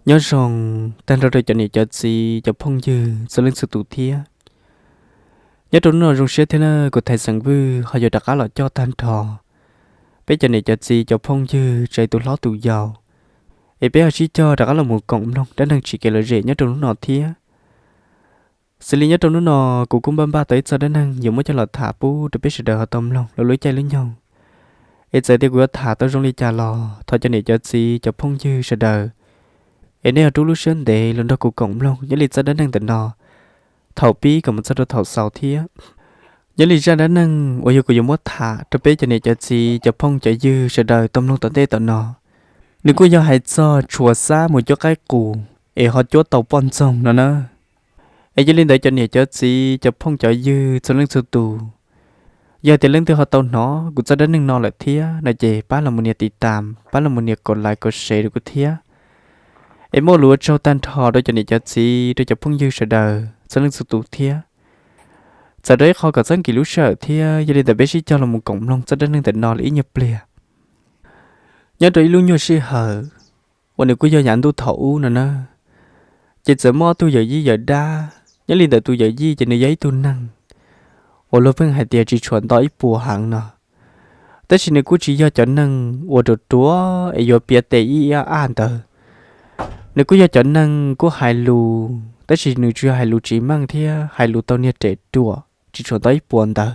Nyob zoo tag nrho rau cov niam cov txiv cov phooj ywg txhua leej txhua tus thiab. Nyob rau hnub no zoo siab thiab na, kuv Thaiv Xeem Vwj ho yuav rov qab los coj tag nrho peb cov niam cov txiv cov phooj ywg tsev tus hlob tus yau, es peb ho sib cog rov qab los mus koom mloog dab neeg tsis kev lom zem nyob rau hnub no thiab. Xws li nyob rau hnub no kuv kuj npaj npaj tau ib txoj dab neeg yuav muab coj los tham pub rau peb sawv daws ho tau mloog rau lub caij lub nyoog. Es txawm tias kuv yuav tham tau zoo li cas los thov cov niam cov txiv cov phooj ywg sawv daws es nej ho rub lub siab ntev los nrog kuv koom mloog nyob li txoj dab neeg ntawm no thaum pib kom mus txog rau thaum xaus thiab. Nyob li zaj dab neeg uas yog kuv yuav muab tham rau peb cov niam cov txiv cov phooj cov ywg sawv daws tau mloog tom ntej tom no, nws kuj yog hais txog tshuav xab mus cuab qaib qus es ho cuab tau poj ntxoog no na. Es yog li ntawd cov niam cov txiv cov phooj cov ywg txhua leej txhua tus, yog tias leej twg ho tau hnov kuv txoj dab neeg no lawm thiab no ces pab los mus nias tiv tam, pab los mus nias kom lais kom sev rau kuv thiab. Es muaj lus ua tsaug tag nrho rau cov niam cov txiv rau cov phooj ywg sawv daws txhua leej txhua tus thiab. Txawm rau ib qho kom txhob nkim lub sij hawm thiab, yog li ntawd peb sib cog los mus koom mloog txoj dab neeg ntawm no li ib nyuag pliag. Nyob rau ib lub nyuag sij hawm uas nws kuj yog yav ntuj thaum ub no na, ces txawm muaj ob tug yawm yij yawm dab. Nyob li ntawm tus yawm yij ces nws yog ib tug neeg uas luag pheej hais tias tsis tshua nto ib puas heev no, tab sis nws kuj tsis yog cov neeg uas ruam ruam es yuav piav tes ib ab ntawd. Nws kuj yog cov neeg kuj hais lus tab sis nws tsuas yog hais lus tsis meej thiab hais lus tau niag res ruam tsis tshua nto ib puas ntawd.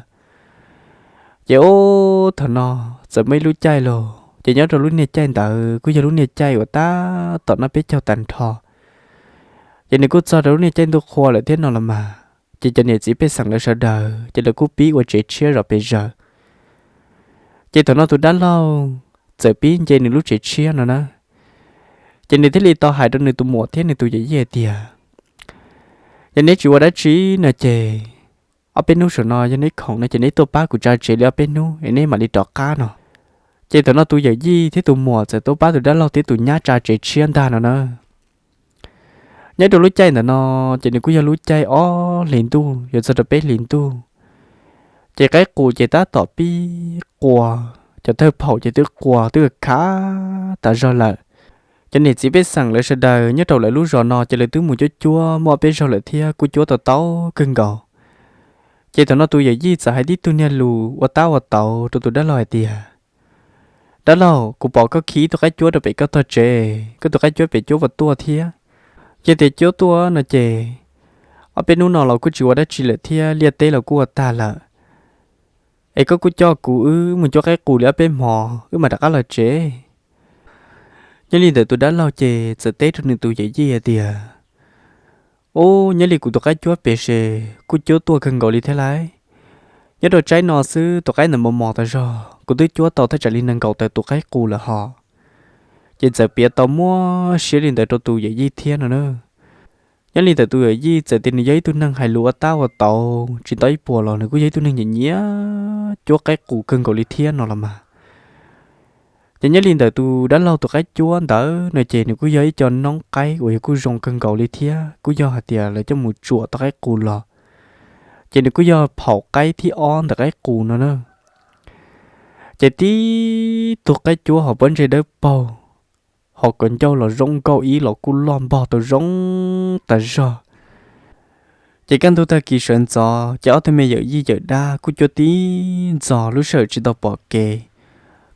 Ces ub thaum no txawm muaj ib lub caij los ces nyob rau lub niag caij ntawd kuj yog lub niag caij uas tab tom noj peb caug tag nrho, ces nws kuj txog rau lub niag caij ntuj qhua lawm thiab no los mas, ces cov niam txiv pej xeem lawv sawv daws ces lawv kuj pib ua tsev tshiab zom pes zaws. Ces thaum no tus dab laug txawm pib nce nws lub tsev tshiab no na, ces nws thiaj li tau hais rau nws tus muam thiab nws tus yawm yij hais tias, yog neb tsis ua dab tsi no ces ob peb hnub saum no yog neb khoom no ces neb tuaj pab kuv tsa tsev li ob peb hnub es neb mam li rov qab no. Ces thaum no tus yawm yij thiab tus muam txawm tuaj pab tus dab laug thiab tus nyab tsa tsev tshiab ntag no na. Nyob rau lub caij ntawm no ces nws kuj yog lub caij ob hlis ntuj yuav txog rau peb hlis ntuj, ces qaib qus ces tab tom pib qua, cov thawj phaum ces twb qua twb khav tas zog lawm. Cov niam txiv pej xeem lawv sawv daws nyob rau lawv lub zos no ces lawv twb mus cuab cuab muaj ob peb zaug lawm thiab kuj cuab tau tau kawg nkaus. Ces thaum no tus yawm yij txawm hais tib tug niag lus ua tab ua tauv rau tus dab laug hais tias, dab laug, kuv pom koj khi ib tug qaib cuab rau pem koj tog tsev, koj tus qaib cuab pem cuab puas tuaj thiab? Yog tias cuab tuaj no ces ob peb hnub no los kuj tsis ua dab tsi lawm thiab liaj teb los kuj ua tag lawm. Es koj kuj coj kuv wb mus cuab qaib qus li ob peb hmo wb mam rov qab los tsev. Nyob li ntawd tus dab laug ces txawm teb rau nws tus yawm yij hais tias, ub, nyob li kuv tus qaib cuab pem se kuj cuab tuaj kawg nkaus li thiab lauj. Nyob rau tsaib no xwb tus qaib ntawd mos mos tas zog, kuv twb cuab tau thaj tsam li nees nkaum tawm tus qaib qus lawm hos. Ces txawm piav tau muab siab li ntawd rau tus yawm yij thiab no na. Nyob li ntawd tus yawm yij txawm tias nws yog ib tug neeg hais lus ua tab ua tauv tsis nto ib puas los nws kuj yog ib tug neeg nyiam nyiam cuab qaib qus kawg nkaus li thiab no los mas. Ces nyob li ntawd tus dab laug tus qaib cuab ntawd no ces nws kuj yog ib co noob qaib uas yog kuj zoo kawg nkaus li thiab kuj yog hais tias lawv coj mus tsuam tau qaib qus los, ces nws kuj yog phaum qaib thib ob ntawm qaib qus no na. Ces tib tug qaib cuab hos pob ntseg dawb paug, hos kom ncauj los zoo nkauj ib los kuj loj npog tau zoo tas zog. Ces kaj ntug tag kis sawv ntxov ces ob tug me yawm yij yawm dab kuj cuab tib ntxov lub sij hawm tsis tau pom kev,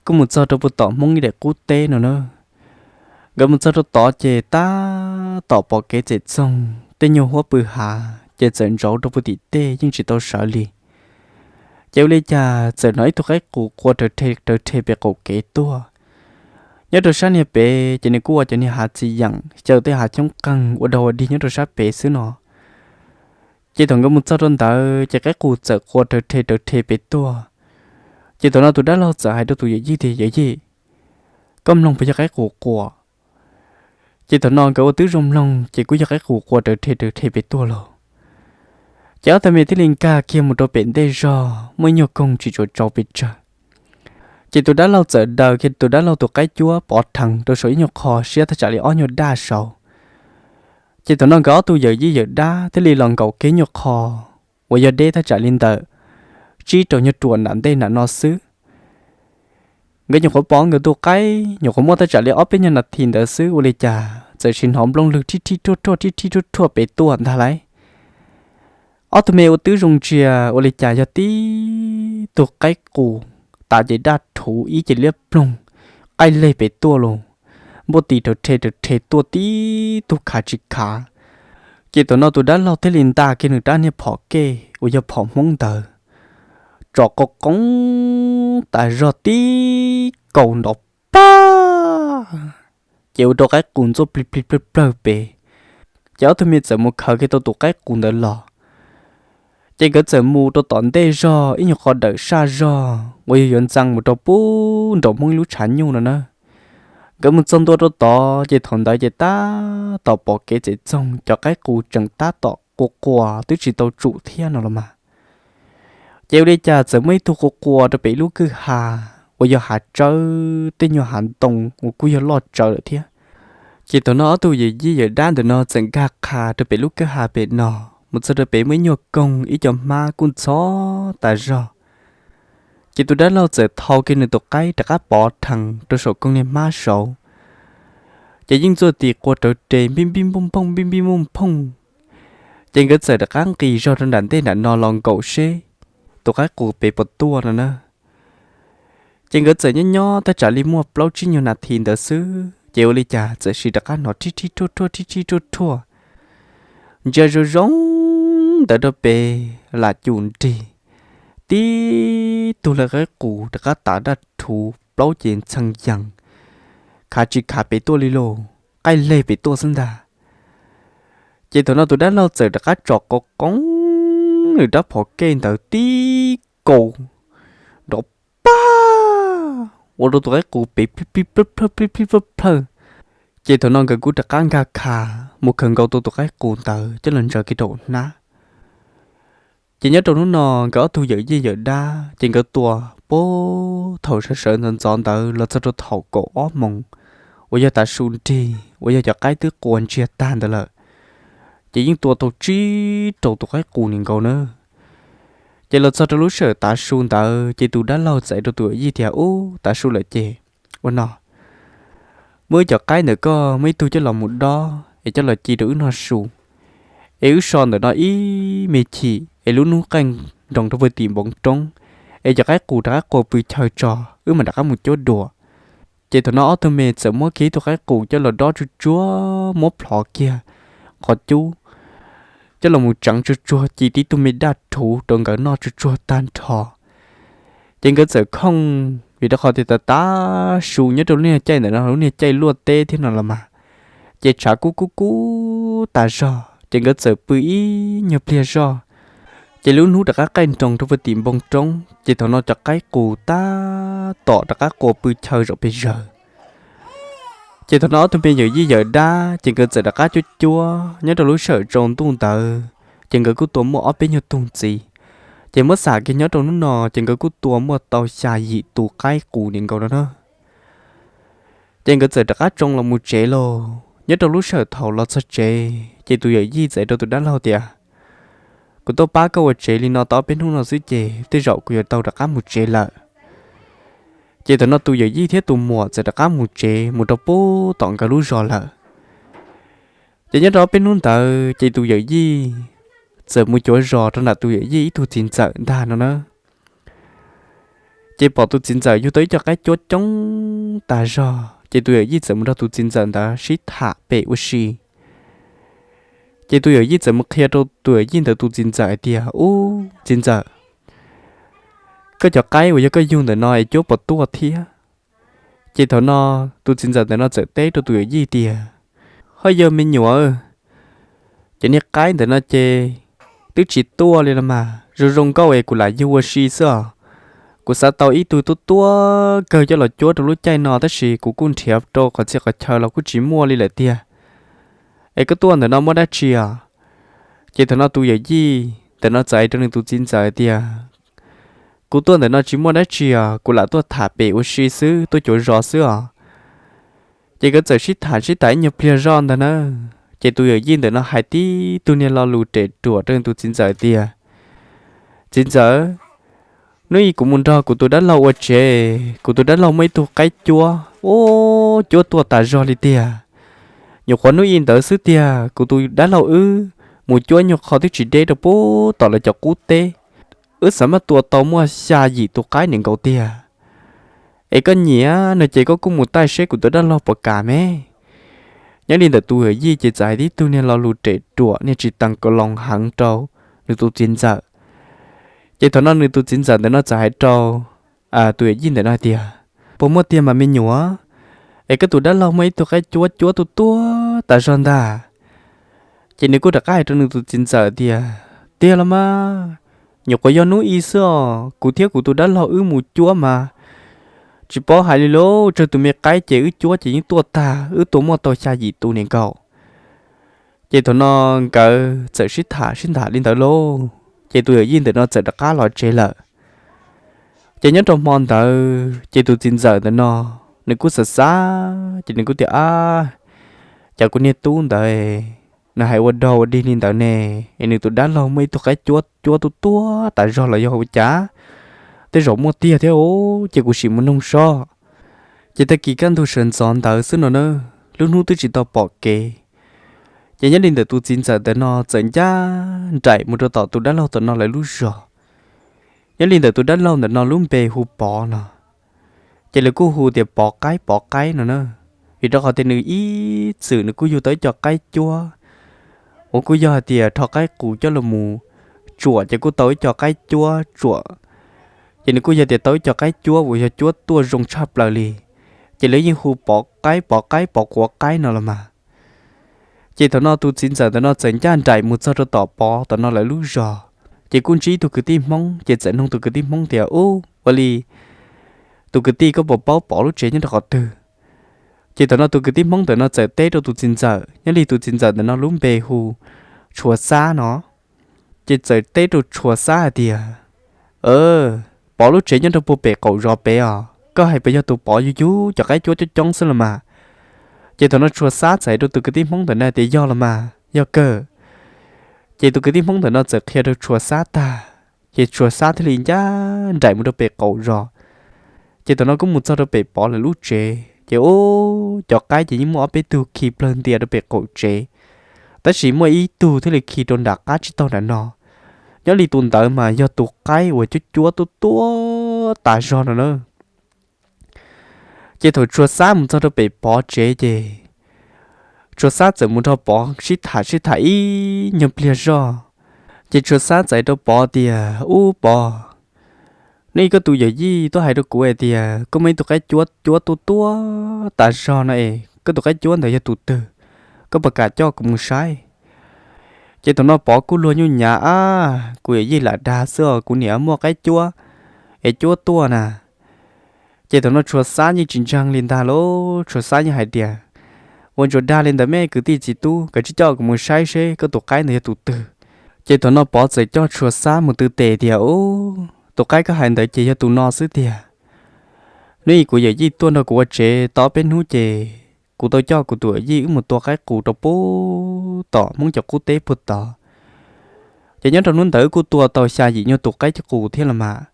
kuj mus txog rau puag tom Hmoob ib daim qub teb no na. Nkawd mus txog rau tod ces tab tom pom kev txem txoog tej nyuag huab pw hav ces txawm ntsauv rau puag tim tej yeej tsis tau sawv li. Ces ua li cas txawm hnov ib tug qaib qus qua raws rhe raws rhe pem qaum kev tuaj. Nyob rau sab niag pem ces nws kuj ua cov niag hav txiv yeem xyaw tej hav xyoob qeeg ua dog ua dig nyob rau sab pem xwb no. Ces thaum nkawd mus txog rau ntawd ces qaib qus txawm qua raws rhe raws rhe pem tuaj. Ces thaum no tus dab laug txawm hais rau tus yawm yij tias, yawm yij, koj mloog puas yog qaib qus quas? Ces thaum no nkawd ua tib zoo mloog ces kuj yog qaib qus qua raws rhe raws rhe pem tuaj lauj. Ces ob tug me thiaj li nkag kiag mus rau pem ntej zog muaj ib nyuag koog tsis tshua tsaus pes tsawg. Ces tus dab laug txawm daws kiag tus dab laug tus qaib cuab pov rheev rau saum ib nyuag qho siab thaj tsam li ob nyuag daj saud. Ces thaum no nkawd ob tug yawm yij yawm dab thiaj li los nkaum kiag ib nyuag qho uas yog deb thaj tsam li ntawm tsib rau nyuag ruam nram ntej nram no xwb. Nkawd nyuam qhuav pov nkawd tus qaib nyuam qhuav muaj thaj tsam li ob peb nyuag nas this ntawd xwb ua li cas tam sim hnov nplooj lwg rhib rhib rhuaj rhuaj rhib rhib rhuaj rhuaj pem tuaj ntag lauj. Ob tug me ua tib zoo ntsia ua li cas yog tib tug qaib qus tav ces daj rhuv ib ce liab ploog, qaij leg pem tuaj los, npuaj tis rhawv rhe rhawv rhe tuaj tib tug khav tsis khav. Ces thaum no tus dab laug thiaj li nta kiag nws rab niag phom kej uas yog phom Hmoob ntawd, tso qo qoob tas zog tib kaus nrov pag, ces ua rau qaib qus ntxuaj plig plig plawg plawg pem. Ces ob tug me txawm mus khaws kiag tau tus qaib qus ntawd los, ces nkawd txawm mus rau tom ntej zog ib nyuag qho dawm saj zog uas yog yuav ntxaa mus rau pub nraum Hmoob ib lub tshav nyuj no na. Nkawd mus txog ntua rau tod ces thaum ntawd ces tab tom pom kev txawm txoog cov qaib qus tseem tab tom qua quas twb tsis tau tsum thiab no los mas. Ces ua li cas txawm muaj ib tug qua quas rau pem lub kwj ha uas yog hav tsawb tej nyuag hav ntoo uas kuj yog loj tsawv lawm thiab. Ces thaum no ob tug yawm yij yawm dab ntawm no txawm nkag qha rau pem lub kwj ha pem no, mus txog rau pem muaj ib nyuag koog ib co hmab kuj ntxhov tas zog. Ces tus dab laug txawm thau kiag nws tus qaib rov qab pov rhees rau saum koog niag hmab saud, ces yeej ntxuaj tis qua rawv res npij npij nphooj nphooj npij npij nphooj nphooj. Ces nkawd txawm rov qab nqis zog rau nram ntej nram no los nkaum seb tus qaib qus pem puas tuaj no na. Ces nkawd txawm nyob nyob tab tsam li muaj plaub tsib nyuag nas this ntawd xwb ces ua li cas txawm sis rov qab hnov rhib rhib rhuaj rhuaj rhib rhib rhuaj rhuaj, ntsia zoo zoo ntawd rau pem lam cum nrig, tib tug hlais qaib qus rov qab tav daj rhuv plaub ces ntxhee yees, khav tsis khav pem tuaj li lauj, qaij leg pem tuaj xwb ntag. Ces thaum no tus dab laug txawm rov qab tso qo qoob nws rab phom kej ntawd tib kaus nrov pag, ua rau tus qaib qus pem plij plij plawg plawg plij plij plawg plawg. Ces thaum no nkawd kuj rov qab nkag kha mus khaws nkaus tau tus qaib qus ntawd coj los ntsaws kiag rau hnab. Ces nyob rau hnub no nkawd ob tug yawm yij yawm dab ces nkawd tua puag thaum sawv sawv ntxov ntxov ntawd los txog rau thaum kaum ob moos uas yog tav su nrig uas yog cov qaib twb qua ntsiag tag ntawd lawm, ces yeej tua tau tsib rau tus qaib qus nim nkaus na. Ces los txog rau lub sij hawm tav su ntawd ces tus dab laug txais rau tus yawm yij tias, Ub, tav su lawm ces ua no, muab wb cov qaib ntawm koj muaj ib tug coj los mus dob es coj los ci rau wb noj su, es wb so ntawm no ib me chim es lub hnub qaij nroos rau puag tim npoov roob, es cov qaib qus rov qab qua pw chaw tso wb mam rov qab mus cuab dua. Ces thaum no ob tug me txawm muab kiag ib tug qaib qus coj los dob tsuag tsuag muab plhov kiag qhov cub coj los mus tseev tsuag tsuag ci tib tug me daj rhuv rau nkawd noj tsuag tsuag tag nrho. Ces nkawd txawm khooj vim rau qhov tias tav tav su nyob rau lub niag caij ntawm no lub niag caij luaj teb thiab no los mas, ces tshav kub kub kub tas zog ces nkawd txawm pw ib nyuag pliag zoj. Ces lub hnub rov qab qaij nroos rau puag tim npoo roob ces thaum no cov qaib qus tab tom rov qab qua pw chaw zaum pes zaws. Ces thaum no ob tug me yawm yij yawm dab ces nkawd txawm rov qab cuab cuab nyob rau lub sij hawm tsaus ntuj ntawd, ces nkawd kuj tua muaj ob peb nyuag tug ntxiv. Ces muab xam kiag nyob rau hnub no ces nkawd kuj tua muaj tau xya yim tus qaib qus nim nkaus no na. Ces nkawd txawm rov qab tsoo los mus tsev lauj. Nyob rau lub sij hawm thaum los txog tsev ces tus yawm yij txais rau tus dab laug tias, Kuv tuaj pab koj ua tsev li no tau ob peb hnub no xwb ces tej zaum kuv yuav tau rov qab mus tsev lawm. Ces thaum no tus yawm yij thiab tus muam txawm rov qab mus tsev mus rau puag tom nkawd lub zos lawm. Ces nyob rau ob peb hnub ntawd ces tus yawm yij txawm mus cuav zos rau nram tus yawm yij ib tug txiv ntxawm ntag no na. Ces pom tus txiv ntxawm yug tau ib co qaib cuab coob tas zog ces tus yawm yij txawm mus nrog tus txiv ntxawm ntawd sib tham pem ua si. Ces tus yawm yij txawm mus qhia rau tus yawm yij ntawd tus txiv ntxawm hais tias, Ub, txiv ntxawm, koj cov qaib uas yog koj yug ntawm no es cuab puas tuaj thiab? Ces thaum no tus txiv ntxawm ntawm no txawm teb rau tus yawm yij tias, Ho yog me nyuam, ces niag qaib ntawm no ces twb tsis tuaj li los mas, zoo zoo nkauj es kuv lam yug ua si xwb os. Kuv xav tau ib tug tuaj tuaj kawg coj los cuab rau lub caij no tab sis kuv kuj nrhiav rau qhov txhia qhov chaw los kuj tsis muaj li lawm tiag. Es koj tuaj ntawm no muaj dab tsi os? Ces thaum no tus yawm yij ntawm no txais rau nws tus txiv ntxawm tias, Kuv tuaj ntawm no tsis muaj dab tsi os, kuv lam tuaj tham pem ua si xwb, tuaj cuav zos xwb os. Ces nkawd txawm sib tham sib tham ib nyuag pliag zoj ntag na. Ces tus yawm yij ntawm no hais tib tug niag lo lus rem ruam rau tus txiv ntxawm tias, Txiv ntxawm, hnub ib kuv mus nrog kuv tus dab laug ua tsev, kuv tus dab laug muaj ib tug qaib cuab, ub, cuab tuaj tas zog li tiag. Nyuam qhuav hnub i ntawd xwb tiag, kuv tus dab laug wb mus cuab nyuag qho twb tsis deb rau puag tom lawv cov qub teb, wb xav maj tua tau muaj xya yim tus qaib niam nkaus tiag. Es koj nyiam no ces koj kuj mus taij seb kuv tus dab laug puas kam me. Nyob li ntawm tus yawm yij ces txawm hais tib tug niag lo lus rem ruam niag tsis tees ka loos heev rau nws tus txiv ntxawm. Ces thaum no nws tus txiv ntxawm ntawm no txawm hais rau tus yawm yij ntawm no hais tias, puas muaj tiag mas me nyuam? Es koj tus dab laug muaj ib tug qaib cuab cuab tuaj tuaj tas zog ntag. Ces nws kuj rov qab hais rau nws tus txiv ntxawm tias, tiag los mas, nyuam qhuav yog hnub i xwb os, kuv thiab kuv tus dab laug wb mus cuab mas tsis paub hais li lauj, tsawg tus me qaib ces wb cuab ces yeej tuaj tag, wb tua muaj tau xya yim tus niam nkaus. Ces thaum no nkawd txawm sib tham sib tham li ntawd lauj, ces tus yawm yij ntawm no txawm rov qab los tsev lawm. Ces nyob rau hmo ntawd ces tus txiv ntxawm ntawm no nws kuj xav xav ces nws kuj tias, ab, cas kuv niag tub ntawd nws hais ua dog ua dig li ntawd ne, es nws tus dab laug muaj ib tug qaib cuab cuab tuaj tuaj tas zog los yog ua cas? Tej zaum muaj tiag thiab os, ces kuv sim mus noog sob. Ces tag kis kaj ntug sawv ntxov ntawd xwb no na, lub hnub twb tsis tau pom kev. Ces nyob li ntawm tus txiv ntxawm ntawm no txawm ncaj nraim mus rau tom tus dab laug ntawm no lawv lub zos. Nyob li ntawm tus dab laug ntawm no lub npe hu Pov no, ces lawv kuj hu tias Pov Qaib Pov Qaib no na, vim rau qhov tias nws ib txwm nws kuj yug tau ib co qaib cuab uas kuj yog hais tias rho qaib qus coj los mus tsuam ces kuj tau ib co qaib cuab tsuam. Ces nws kuj yog tias tau ib co qaib cuab uas yog cuab tuaj zoo tshaj plaws li, ces lawv yeej hu Pov Qaib Pov Qaib Pov Quav Qaib no los mas. Ces thaum no tus txiv ntxawm ntawm no txawm ncaj nraim mus txog rau tom Pov ntawm no lawv lub zos, ces kuj ntsib ib tug kwv tij Hmoob, ces txawm noog tus kwv tij Hmoob tias, ub, ua li tus kwv tij, koj puas paub Pov lub tsev nyob rau qhov twg? Ces thaum no tus kwv tij Hmoob ntawm no txawm teb rau tus txiv ntxawm, nyob li tus txiv ntxawm ntawm no lub npe hu Tshua Xab no. Ces txawm teb rau Tshua Xab hais tias, Pov lub tsev nyob rau puag pem qaum zos pem os, koj hais puas yog tus Pov yug yug cov qaib cuab coob coob xwb los mas? Ces thaum no Tshua Xab txawm hais rau tus kwv tij Hmoob ntawm no tias, yog los mas, yog kawg. Ces tus kwv tij Hmoob ntawm no txawm qhia rau Tshua Xab tag, ces Tshua Xab thiaj li ncaj nraim mus rau pem qaum zos. Ces thaum no kuj mus txog rau pem Pov lawv lub tsev, ces ub, cov qaib ces yeej muaj ob peb tug khi plawg ntia rau pem qaum tsev, tab sis muaj ib tug thiaj li khi rau nram qab tsib taug nram no. Nyob li tus ntawd mas yog tus qaib uas cuab cuab tuaj tuaj tas zog no na. Ces thaum Tshua Xab mus txog rau pem Pov tsev ces Tshua Xab txawm mus nrog Pov sib tham sib tham ib nyuag pliag zog. Ces Tshua Xab txawm hais rau Pov tias, ub Pov, neb koj tus yawm yij tuaj hais rau kuv hais tias koj muaj ib tug qaib cuab cuab tuaj tuaj tas zog no es koj tus qaib cuab ntawd yog tus twg? Koj puas kam coj kuv mus saib? Ces thaum no Pov kuj luag nyuj nyav, ab, kuv yawm yij lam dag xwb os, kuv niam muaj qaib cuab es cuab tuaj na. Ces thaum no Tshua Xab yeej tsis ntseeg li ntag lauj, Tshua Xab yeej hais tias, ua ntsuas dag li ntawd me kwv tij txiv tub, koj tsis coj kuv mus saib seb koj tus qaib ntawd yog tus twg. Ces thaum no Pov txawm coj Tshua Xab mus tw tes tias, ub, tus qaib koj hais ntawd ces yog tus no xwb tiag. Hnub i kuv yawm yij tuaj nrog kuv ua tsev tau peb hnub ces kuv tau coj kuv tus yawm yij wb mus tua qaib qus rau puag tom Hmoob cov qub teb puag tod. Ces nyob rau hnub ntawd kuj tua tau xya yim nyuag tus qaib qus thiab los mas.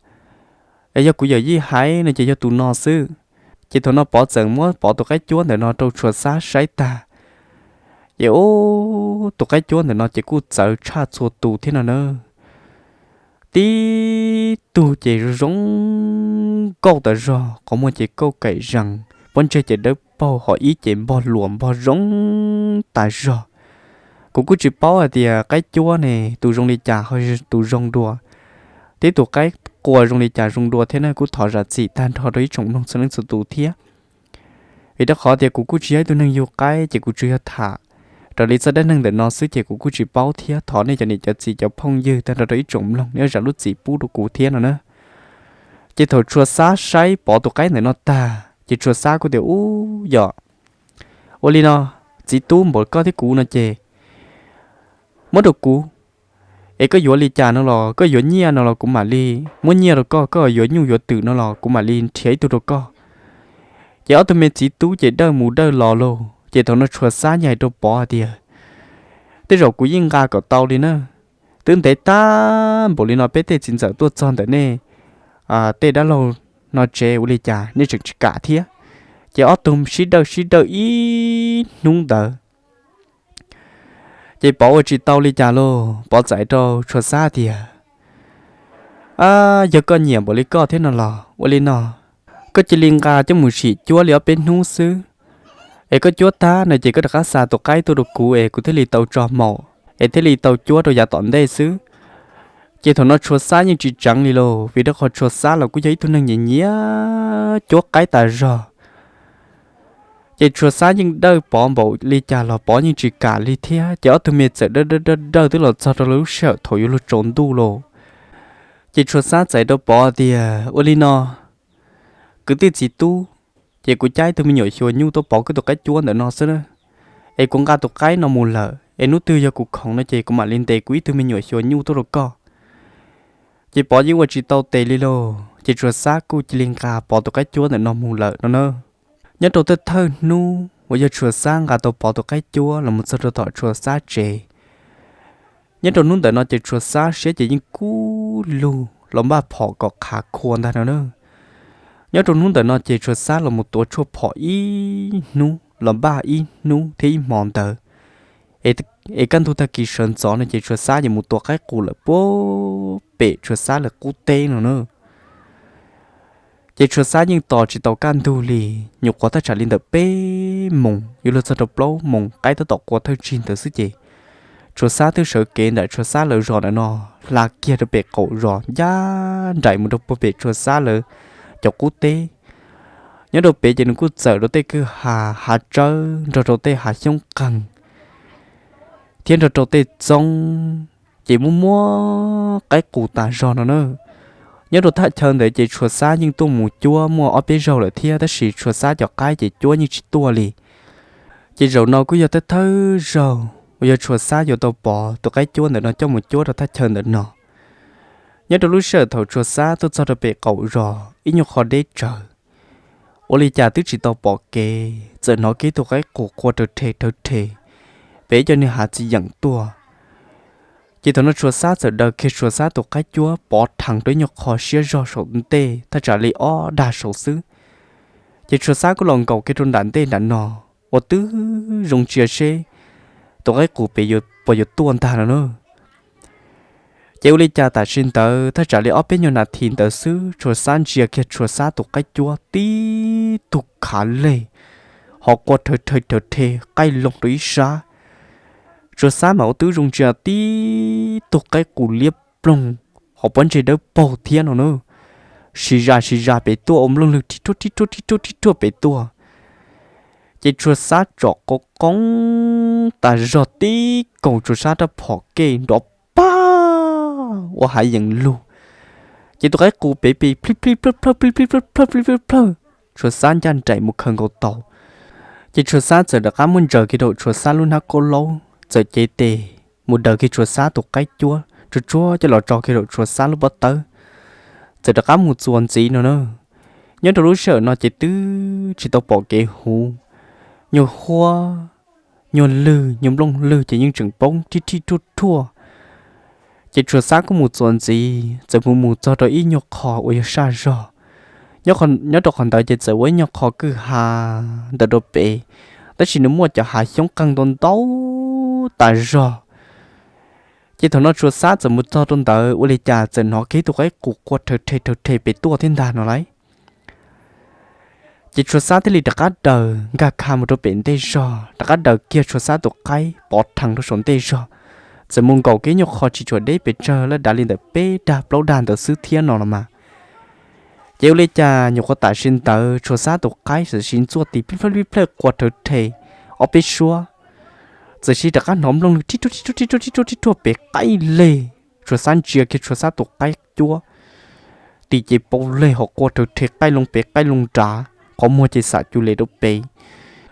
Es yog kuv yawm yij hais no ces yog tus no xwb. Ces thaum no Pov txawm muab Pov tus qaib cuab ntawm no rau Tshua Xab saib tag, ces ub, tus qaib cuab ntawm no ces kuj txawv tshaj txhua tus thiab no na. Tib tug ces zoo zoo nkauj tas zog, qhov muag ces kauj kaim zees, pob ntseg ces dawb paug, ho ib ces npog luas npog zoo tas zog. Kuv kuj tsis paub hais tias qaib cuab ne tus zoo li cas ho tus zoo dua, thiab tus qaib qua zoo li cas zoo dua thiab na, kuv thov zam txim tag nrho rau ib tsoom mloog txhua leej txhua tus thiab. Vim rau qhov tias kuv kuj tsis yog ib tug neeg yug qaib ces kuv tsuas yog tham raws li txoj dab neeg ntawm no xwb ces kuv kuj tsis paub thiab, thov nej cov niam cov txiv cov phooj ywg tag nrho rau ib tsoom mloog nej zam lub txim pub rau kuv thiab no na. Ces thaum Tshua Xab saib Pov tus qaib ntawm no tag ces Tshua Xab kuj tias, ub yom, ua li no, txiv tub npaum koj thiab kuv no ces muab rau kuv, es koj yuav li cas no los, koj yuav nyiaj no los kuv mam li muab nyiaj rau koj, koj yuav nyuj yuav twm no los kuv mam li nrhiav ib tug rau koj. Ces ob tug me txiv tub ces dawj mus dawj los lauj, ces thaum no Tshua Xab yeej hais rau Pov hais tias, tej zaum kuv yeej nqa kom tau li na, twb ntev tag npaum li no peb tej txiv ntxawm tuaj txog ntawm nej tej dab laug no tsev ua li cas nej tseem tsis kam thiab. Ces ob tug sib dawj sib dawj ib hnub ntawd, Ces Pov ua tsis tau li cas lauj, Pov txais rau Tshua Xab tias, Ab, yog koj nyiam npaum li koj thiab no los ua li no, koj cia li nqa coj mus sim cuab li ob peb hnub xwb, es koj cuab tag no ces koj rov qab xa tus qaib tuaj rau kuv es kuv thiaj li tau tso maum es thiaj li tau cuab rau yav tom ntej xwb. Ces thaum no Tshua Xab yeej tsis tseev li lauj, vim rau qhov Tshua Xab los kuj yog ib tug neeg nyiam nyiam cuab qaib tas zog. Ces Tshua Xab yeej dawj Pov npaum li cas los Pov yeej tsis kam li thiab. Ces ob tug me txawm dawj dawj dawj dawj twb los txog rau lub sij hawm thaum yuav luag tsaus ntuj lauj. Ces Tshua Xab txais rau Pov tias, Ua li no, kwv tij txiv tub, ces kuv cab ib tug me nyuam xyuas nyuj tuaj pov koj tus qaib cuab ntawm no xwb, es kuv nqa tus qaib no mus lawm es hnub twg yog kuv khoom no ces kuv mam li ntes kuv ib tug me nyuam xyuas nyuj tuaj rau koj. Ces Pov yeej ua tsis tau tes li lauj, ces Tshua Xab kuj cia li nqa Pov tus qaib cuab ntawm no mus lawm no na. Nyob rau thawj thawj hnub uas yog Tshua Xab nqa tau Pov tus qaib cuab los mus txog rau tom Tshua Xab tsev, nyob rau hnub ntawm no ces Tshua Xab siab ces yeej kub lug los npaj phom kom qhav khua ntag no na. Nyob rau hnub ntawm no ces Tshua Xab los mus tuav tshuaj phom ib hnub los npaj ib hnub thiab ib hmo ntawd, es kaj ntug tag kis sawv ntxov no ces Tshua Xab yuav mus tua qaib qus lawm puag pem Tshua Xab lawv qub teb no na. Ces Tshua Xab yeej tos tsis tau kaj ntug li, nyuam qhuav thaj tsam li ntawm peb moos yuav luag txog rau plaub moos qaib tab tom qua thawj tsig ntawd xwb ces Tshua Xab twb sawv kev ntawm Tshua Xab lawv zos ntawm no hla kiag rau pem qaum zos ncaj nraim mus rau puag pem Tshua Xab lawv cov qub teb. Nyob rau pem ces nws kuj txawm rau tej kwj ha hav tsawb nrog rau tej hav xyoob qeeg thiab nrog rau tej txoob, ces muaj muaj qaib qus tas zog no na. Nyob rau thaj chaw ntawd ces Tshua Xab yeej tuaj mus cuab muaj ob peb zaug lawm thiab, tab sis Tshua Xab cov qaib ces cuab yeej tsis tuaj li. Ces zaum no kuj yog thawj thawj zaug uas yog Tshua Xab yuav tau Pov tus qaib cuab ntawm no coj mus cuab rau thaj chaw ntawm no. Nyob rau lub sij hawm thaum Tshua Xab tuaj txog rau pem qaum zos ib nyuag qho deb tsawv, ua li cas twb tsis tau pom kev, txawm hnov kiag tus qaib qus qua rhawv rhe rhawv rhe pem ib co niag hav txiv yeem tuaj. Ces thaum no Tshua Xab txawm daws kiag Tshua Xab tus qaib cuab pov theev rau ib nyuag qho siab zog saum ntej thaj tsam li ob dag saud xwb. Ces Tshua Xab kuj los nkaum kiag rau nram ntej nram no, ua twb zoo ntsia seb tus qaib qus pem puas yuav tuaj ntag no na. Ces ua li cas tam sim ntawd thaj tsam li ob peb nyuag nas this ntawd xwb, Tshua Xab ntsia kiag Tshua Xab tus qaib cuab tib tug khav leg ho qua rhawv rhe rhawv rhe qaij loo rau ib sab. Tshua Xab mas ua twb zoo ntsia tib tug qaib qus liab ploog ho pob ntseg dawb paug thiab no na, si zam si zam pem tuaj ua nplooj lwg rhib ruaj rhib ruaj rhib ruaj rhib ruaj pem tuaj. Ces Tshua Xab tsom qoob qoob tas zog tib kaus Tshua Xab rab phom kev nrov pag ua hav yeem lug. Ces tus qaib qus pem pis plij plij plawg plawg plij plij plawg plawg plij plij plawg. Tshua Xab ncaj nraim mus khaws nkaus tau. Ces Tshua Xab txawm rov qab muab ntsaws kiag rau Tshua Xab lub hnab kaub laub, txawm cev tes mus daws kiag Tshua Xab tus qaib cuab tsuag tsuag coj los tso kiag rau Tshua Xab lub pob tawb, txawm rov qab mus txuas ntxiv no na. Nyob rau lub sij hawm no ces twb tsis tau pom kev huv, nyuag huab, nyuag lwg, nyuag nplooj lwg ces yeej tseem poob rhib rhib ruaj ruaj. Ces Tshua Xab kuj mus txuas ntxiv, txawm mus mus txog rau ib nyuag qho uas yog saj zog. Nyob rau qhov ntawd ces txawm ua ib nyuag qho kwj ha ntawm rau pem, tab sis nws muaj cov hav xyoob qeeg ntau ntau tas zog. Ces thaum no Tshua Xab txawm mus txog rau ntawd ua li cas txawm hnov kiag tus qaib qus qua rhawv rhe rhawv rhe pem tuaj thiab ntag no lauj. Ces Tshua Xab thiaj li rov qab daws nkag kha mus rau pem ntej zog, rov qab daws kiag Tshua Xab tus qaib pov theev rau saum ntej zog, txawm mus nkaum kiag nyuag qho tsis tshua deb pes tsawg, lawv dav li ntawm peb dag plaub dag ntawd xwb thiab no los mas. Ces ua li cas nyuam qhuav tam sim ntawd Tshua Xab tus qaib txawm siv ntxuaj tis plij plawg plij plawg qua rhawv rhe ob peb suab, txawm siv rov qab hnov nplooj lwg rhib ruaj rhib ruaj rhib ruaj rhib ruaj pem qaij leg. Tshua Xab ntsia kiag Tshua Xab tus qaib cuab, tis ces pau leg ho qua rhawv rhe qaij loo pem qaij loo nrad, qhov muag ces xam cum le rau pem.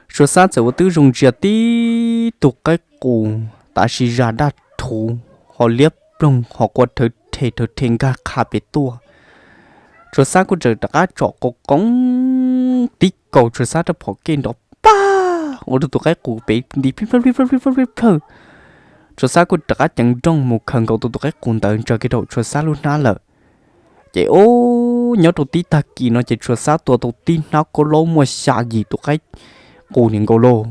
Tshua Xab txawm ua twb zoo ntsia tib tug qaib qus tav si zag daj rhuv ho liab ploog ho qua rhawv rhe rhawv rhe nkag qha pem tuaj. Tshua Xab kuj txawm rov qab tsom qoob qoob tib kaus Tshua Xab rab phom kev nrov pag ua rau tus qaib qus pem nti plij plawg plij plawg plij plawg plij plawg. Tshua Xab kuj rov qab ceev nrooj mus khaws nkaus tus tus qaib qus ntawd ntsaws kiag rau Tshua Xab lub hnab lawm. Ces ub, nyob rau tib tag kis no ces Tshua Xab tua tau tib hnab kaub laub muaj xya yim tus qaib qus niam nkaus lauj.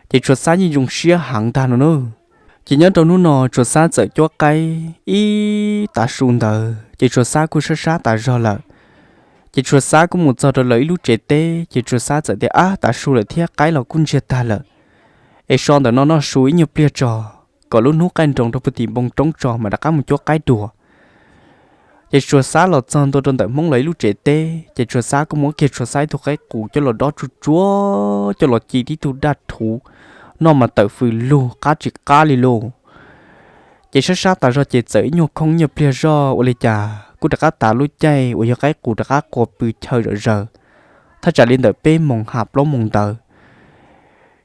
Ces Tshua Xab yeej zoo siab heev ntag no na. Ces nyob rau hnub no Tsuas Xab txawm cuab qaib ib tav su ntawd ces Tsuas Xab kuj sab sab tas zog lawm. Ces Tsuas Xab kuj mus txog rau lawv ib lub tsev teb ces Tsuas Xab txawm tias, Ab, tav su lawm thiab qaib los kuj ntsiag tag lawm, es so ntawm no noj su ib nyuag pliag tso, kom lub hnub qaij nroos rau puag tim npoo roob tso mam rov qab mus cuab qaib dua. Ces Tsuas Xab los txog ntua rau ntawm Hmoob lawv ib lub tsev teb ces Tsuas Xab kuj muab kiag Tsuas Xab ib tug qaib qus coj los dob tsuag tsuag coj los ci tib tug daj rhuv noj mas tawm fws lug qab tsis qab li lauj. Ces sab sab tas zog ces txawm ib nyuag khoob nyuag pliag zoj ua li cas kuj rov qab tas lub caij uas yog qaib qus rov qab qua pw chaw zom zaws, thaj tsam li ntawm peb moos ha plaub moos ntawd.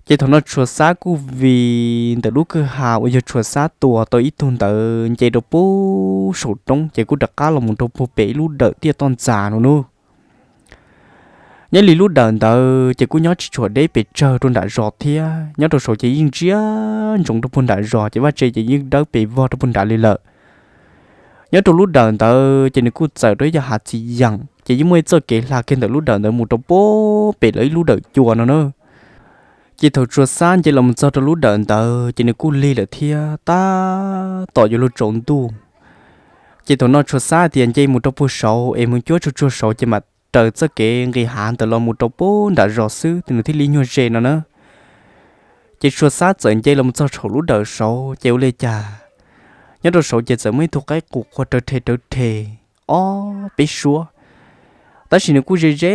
Ces thaum no Tsuas Xab kuj vim ntawm lub kwj ha uas yog Tsuas Xab tua tau ib tug ntawd nce rau puag saum roob ces kuj rov qab los mus rau puag pem ib lub dawm tiaj toj ntxas no nawb. Nyob li lub dawm ntawd ces kuj nyob tsis tshua deb pes tsawg rau nram zos thiab, nyob rau saud ces yeej ntsia ntsoov rau puag nram zos ces vaj tse ces yeej dawb pes vog rau puag nrad li lawm. Nyob rau lub dawm ntawd ces nws kuj txawm rau ib yam hav txiv yeem ces yeej muaj ib txoj kev hla kiag ntawm lub dawm ntawd mus rau puag pem lawv ib lub dawm cua no na. Ces thaum Tsuas Xab nce los mus txog rau lub dawm ntawd ces nws kuj lig lawm thiab tab tom yuav luag tsaus ntuj. Ces thaum no Tsuas Xab tias nce mus rau puag saud es mus cuab tsuag tsuag saud ces mam raws txoj kev nqis hav ntawd los mus rau puag nram zos xwb ces nws thiaj li nyuag ze no na. Ces Tsuas Xab txawm nce los mus txog saum lub dawm saud ces ua li cas nyob rau saud ces txawm muaj ib tug qaib qus qua rawv rhe rawv rhe ob peb suab. Tab sis nws kuj ze ze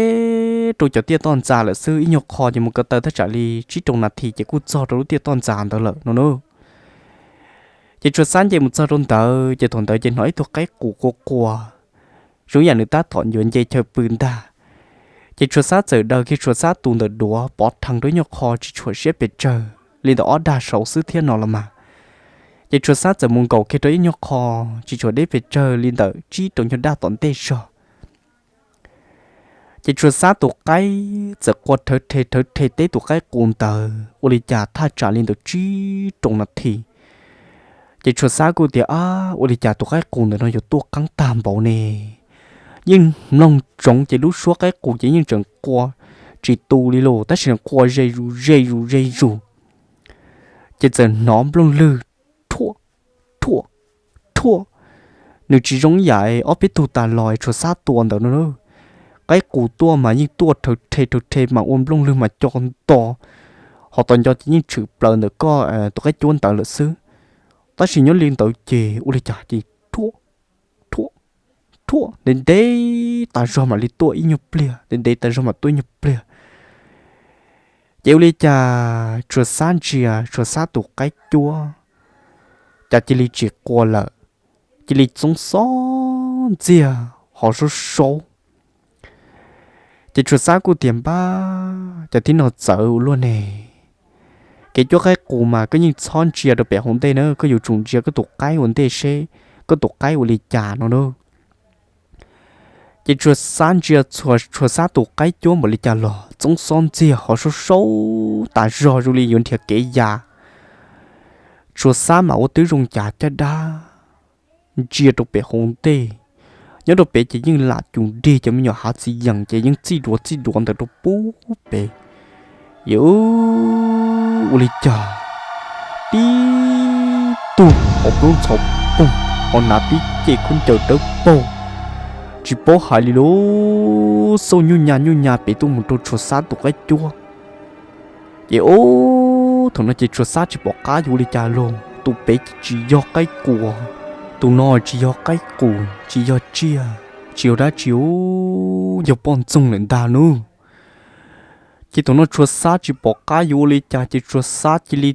rau cov tiaj toj ntxas lawm xwb, ib nyuag qho ces mus ko taw thaj tsam li tsib rau nas this ces kuj txog rau lub tiaj toj ntxas ntawd lawm no na. Ces Tsuas Xab nce mus txog rau ntawd ces thaum ntawd ces hnov ib tug qaib qus qua qua, zoo yam nws tab tom yuav nce chaw pw ntag. Ces Tsuas Xab txawm daws kiag Tsuas Xab tus ntawm duav pov rhees rau ib nyuag qho tsis tshua siab pes tsawg li ntawm ob dag saud xwb thiab no los mas. Ces Tsuas Xab txawm mus nkaum kiag rau ib nyuag qho tsis tshua deb pes tsawg li ntawm tsib rau nyuag dag tom ntej zog. Ces Tsuas Xab tus qaib txawm qua rhawv rhe rhawv rhe teb tus qaib qus ntawd ua li cas thaj tsam li ntawm tsib rau nas this. Ces Tsuas Xab kuj tias, Ab, ua li cas tus qaib qus ntawm no yuav tuaj qeeb tag npaum ne? Yeej mloog ntsoov ces lub suab qaib qus ces yeej tseem qua tsis tu li lauj, tab sis qua ze zus ze zus ze zus. Ces txawm hnov nplooj lwg rhuaj rhuaj rhuaj. Nws tsis zoo ib yam ob peb tug tas los Tsuas Xab tua ntawd no. Qaib qus tuaj mas yeej tuaj rhawv rhe rhawv rhe mas ua nplooj lwg mas co nto, ho tos nco ces yeej tshwm plaws ntawm koj tus qaib cuab ntawd lawm xwb. Tab sis nyob li ntawd ces ua li cas ces rhuaj rhuaj rhuaj ntev ntev tas zog mam li tuaj ib nyuag pliag, ntev ntev tas zog mam tuaj ib nyuag pliag. Ces ua li cas Tsuas Xab ntsia Tsuas Xab tus qaib cuab, cas cia li tsis qua lawm, cia li txoob xob ntxiag ho saub saub. Ces Tsuas Xab kuj tias, Npab, cas tib no txawv ua luaj ne? Kev cuab qaib qus mas koj yeej txhob ntsia rau pem hauv ntej na, koj yuav tsum ntsia koj tus qaib ua ntej seb koj tus qaib ua li cas no na. Ces Tsuas Xab ntsia Tsuas Xab tus qaib cuab npaum li cas los txoob xob ntxiag ho saub saub tas zog zoo li yuav nrhiav kev ya. Tsuas Xab mas ua twb zoo cas caj dab ntsia rau pem hauv ntej, nyob rau pem ces yeej lam cum dig cov me nyuam hav txiv yeem ces yeej txij duav txij duav ntawd rau pub pem. Yus ua li cas tib tug hauv plaub ntxhov poog, hauv hnav tib ce khaub ncaws dawb paug, tsis paub hais li lub xauj nyuj nya nyuj nya pem tuaj mus rau Tsuas Xab tus qaib cuab. Ces ub, thaum no ces Tsuas Xab tsis pom qab yuav ua li cas los, tus pem ces tsis yog qaib qus, tus no tsis yog qaib qus, tsis yog tsiaj, tsis yog dab tsi, yog poj ntxoog lawm ntag nub. Ces thaum no Tsuas Xab tsis pom qab yuav ua li cas ces Tsuas Xab cia li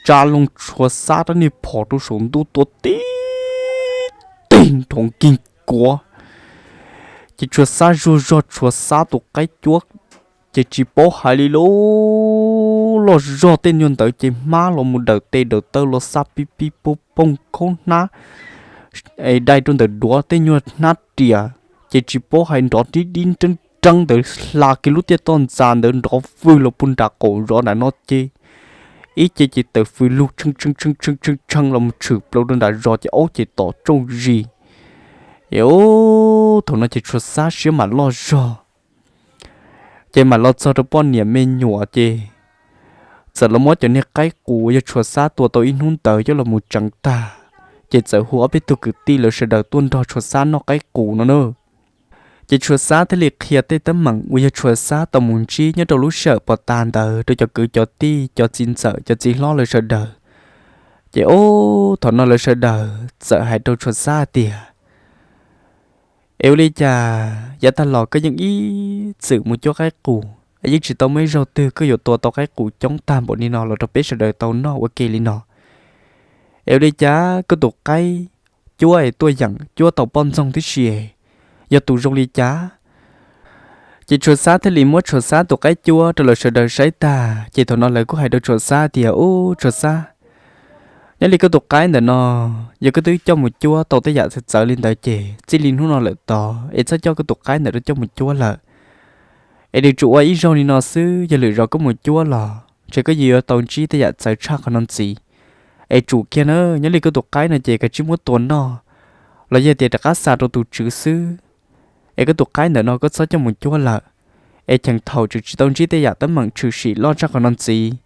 tsa loo Tsuas Xab rab niag phom rau saum ntuj tua tib teg nrov nkig kuav. Ces Tsuas Xab zuag zog Tsuas Xab tus qaib cuab, ces tsis paub hais li lub loj zog tej nyuag ntawd ces hmab los mus dawm tes dawm taw los xa pib pib poog poog khaub hnab dai rau ntawm duav tej nyuag hnab riam, ces tsis paub hais nrov dib dib nreeb nreeb ntawd hla kiag lub tiaj toj ntxas ntawd nrov vwg los puag nram qaum zos nram no ces ib ce ces tawm fws lug tshee tshee tshee tshee tshee los mus tshwm plaws rau nram zos ces aub ces tom tsooj zis. Es ub, thaum no ces Tsuas Xab siab mam loj zog, ces mam los txog rau poj niam me nyuam ces txawm los muab cov niag qaib qus uas yog Tshua Xab tua tau ib hnub ntawd coj los mus tseev tag, ces txawm hu ob peb tug kwv tij lawv sawv daws tuaj nrog Tshua Xab noj qaib qus no na. Ces Tshua Xab thiaj li qhia tej teeb meem uas yog Tshua Xab tau mus ntsib nyob rau lub sij hawm pos tas ntawd rau cov kwv cov tij, cov txiv ntxawm, cov txiv hlob lawv sawv daws. Ces ub, thaum no lawv sawv daws txawm hais rau Tshua Xab tias, Es ua li cas yav tag los koj yeej ib txwm mus cuab qaib qus es yeej tsis tau muaj ib zaug twg koj yuav tua tau qaib qus coob tag npaum li no los rau peb sawv daws tau noj ua ke li no? Es ua li cas koj tus qaib cuab es tuaj yeem cuab tau poj ntxoog tib si? Yog tus zoo li cas? Ces Tshua Xab thiaj li muab Tshua Xab tus qaib cuab rau lawv sawv daws saib tag, ces thaum no lawv kuj hais rau Tshua Xab tias, Ub, Tshua Xab, nyob li koj tus qaib ntawm no, yog koj twb coj mus cuab tau tej yam txawv txawv li ntawd ces txij li hnub no lawm tod es txhob coj koj tus qaib ntawm no coj mus cuab lawm. Es nws tsuas ua ib zaug li no xwb, yog lwm zaus koj mus cuab los ntshe koj yuav tau ntsib tej yam txawv tshaj qhov no ntxiv. Es tsum kiag na, nyob li koj tus qaib no ces kav tsij muab tua noj, los yog tias rov qab xa rau tus tswv xwb. Es koj tus qaib ntawm no koj txhob coj mus cuab lawm, es cheem thaum tseem tsis tau ntsib tej yam teeb meem tshwm sim loj tshaj qhov no ntxiv.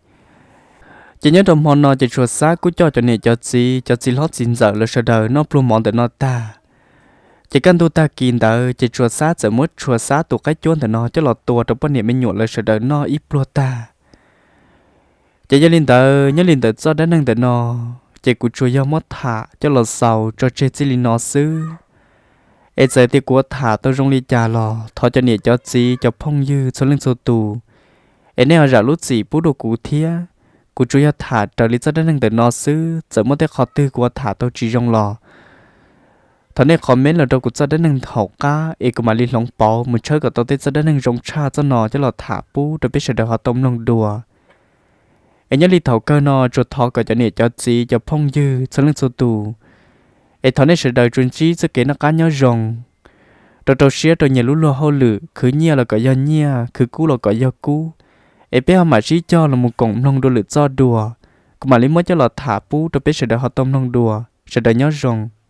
Ces nyob rau hmo no ces Tshua Xab kuj coj cov niam cov txiv, cov txiv hlob txiv ntxawm lawv sawv daws noj pluag mov ntawm no tag, ces kaj ntug tag kis ntawd ces Tshua Xab txawm muab Tshua Xab tus qaib cuab ntawm no coj los tua rau poj niam me nyuam lawv sawv daws noj ib pluag tag. Ces yog li ntawd, nyob li ntawm txoj dab neeg ntawm no, ces kuv tsuas yog muab tham coj los xaus tso tseg txij li no xwb. Es txawm tias kuv ua tham tau zoo li cas los thov cov niam cov txiv cov phooj ywg txhua leej txhua tus, es nej ho zam lub txim pub rau kuv thiab. Kuv tsuas yog tham raws li txoj dab neeg ntawm no xwb, txawm muaj tej qhov twg kuv ua tham tau tsis zoo los thov nej comment los rau kuv txoj dab neeg hauv qab es kuv mam li hloov pauv mus tshawb kom tau tej txoj dab neeg zoo tshaj txoj no coj los tham pub rau peb sawv daws ho tau mloog dua. Es nyob li thaum kawg no tsuas thov kom cov niam cov txiv cov phooj ywg txhua leej txhua tus, es thov nej sawv daws tsuas ntsib txoj kev noj qab nyob zoo, rau rau siab rau nyias lub luag hauj lwm, khwv nyiaj los kom yog nyiaj, khwv kub los kom yog kub. Es peb ho mam sib cog los mus koom mloog dua lwm txoj dua, kuv mam li muab coj los tham pub rau peb sawv daws ho tau mloog dua. Sawv daws nyob zoo.